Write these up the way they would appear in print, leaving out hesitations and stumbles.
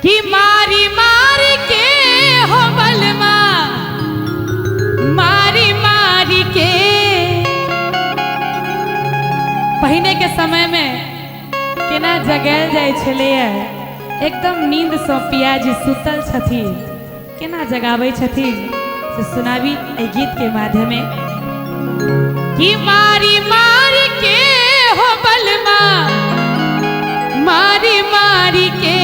कि मारी मारी के हो बलमा, मारी मारी के। पहिने के समय में केना जगायल जाइ छलैए, एकदम नींद सँ पियाजी सुतल छथिन, केना जगाबै छथिन से सुनाबी एहि गीत के माध्यमे। कि मारी मारी के हो बलमा, मारी मारी के,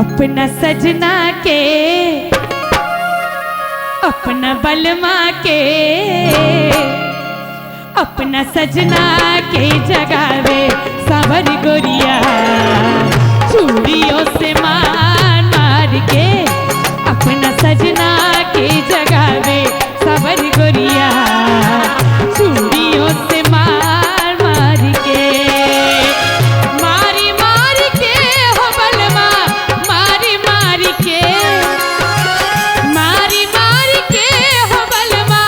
अपना सजना के, अपना बलमा के, अपना सजना के जगावे सावर गोरिया, चूड़ियों से मार मार के, अपना सजना के जगावे सावर गोरिया, चूड़ियों से मार मार के। मारी मारी के हो बलमा, मारी मारी के, मारी मारी के हो बलमा,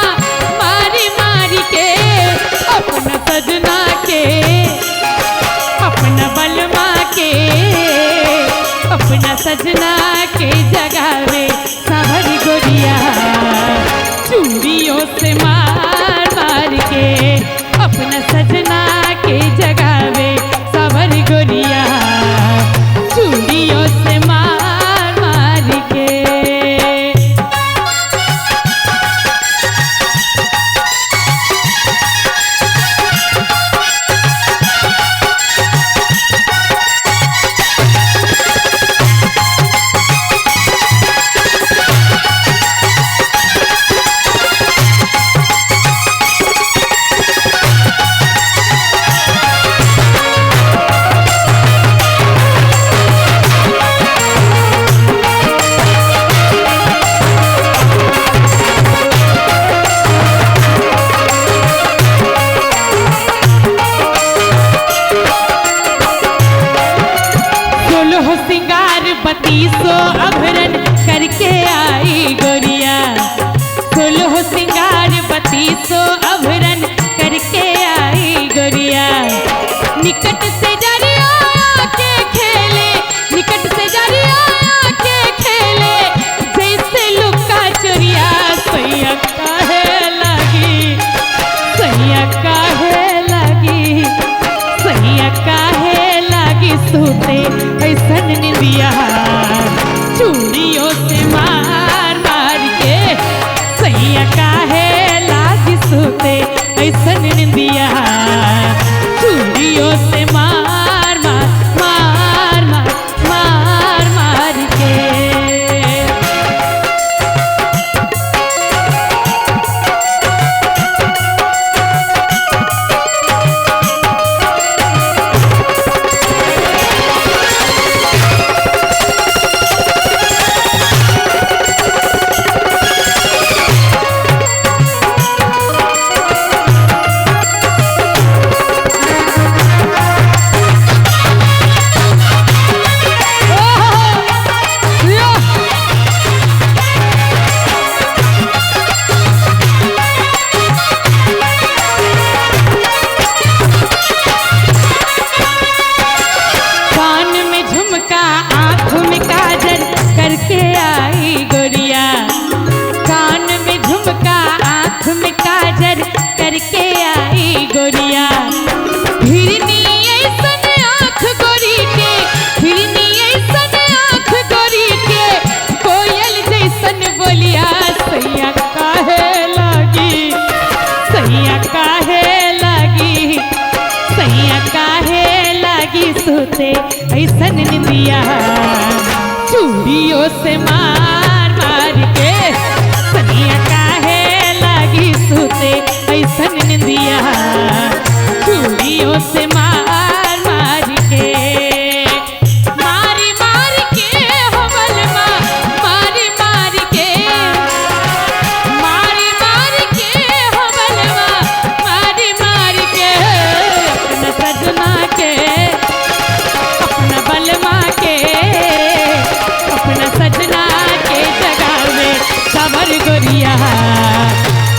मारी मारी के, अपना सजना के, अपना बलमा के, अपना सजना के जगावे सावर गोरिया, चूड़ियों से मार मार के, अपना सजना के जगावे सावर गोरिया, चूड़ियों से मार मार के। सोलह सिंगार बत्तीसो अभरण करके आई गोरिया, सोलह सिंगार बत्तीसो अभरण करके आई गोरिया, निकट से जरिया के खेले, निकट से जरिया के खेले, जैसे लुका चोरिया, सैया काहे लगी, सैया काहे लगी, सैया काहे लगी सूते ऐसन निंदिया, चूड़ियों से मार मार के, सैया काहे लागी सूते ऐसन निंदिया, चूड़ियों से मार मार मार मार मार मार के। कान में झुमका आँख में काजल करके आई गोरिया, कान में झुमका आँख में काजल करके आई गोरिया, हिरनी ऐसन आँख गोरी के, हिरनी ऐसन आँख गोरी के, कोयल जैसन बोलिया, सैया काहे लागी, सैया काहे लागी, सैया काहे लागी सूते ऐसन निंदिया, चूड़ियों से मार मार के, सैया काहे लागी सूते ऐसन निंदिया, चूड़ियों से मार मार के। मारी मार के हो बलमा, मारी मार के, मारी मार के हो बलमा, मारी मार के, अपना सजना के, अपना बलमा के, अपना सजना के जगावे सावर गोरिया,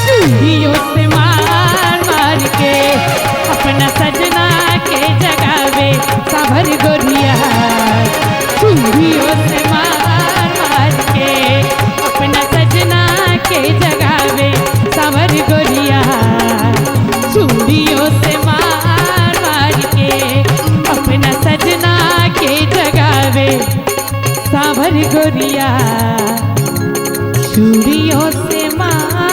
चूड़ियों से मार मार के, अपना सजना सावर गोरिया, चूड़ियों से मार।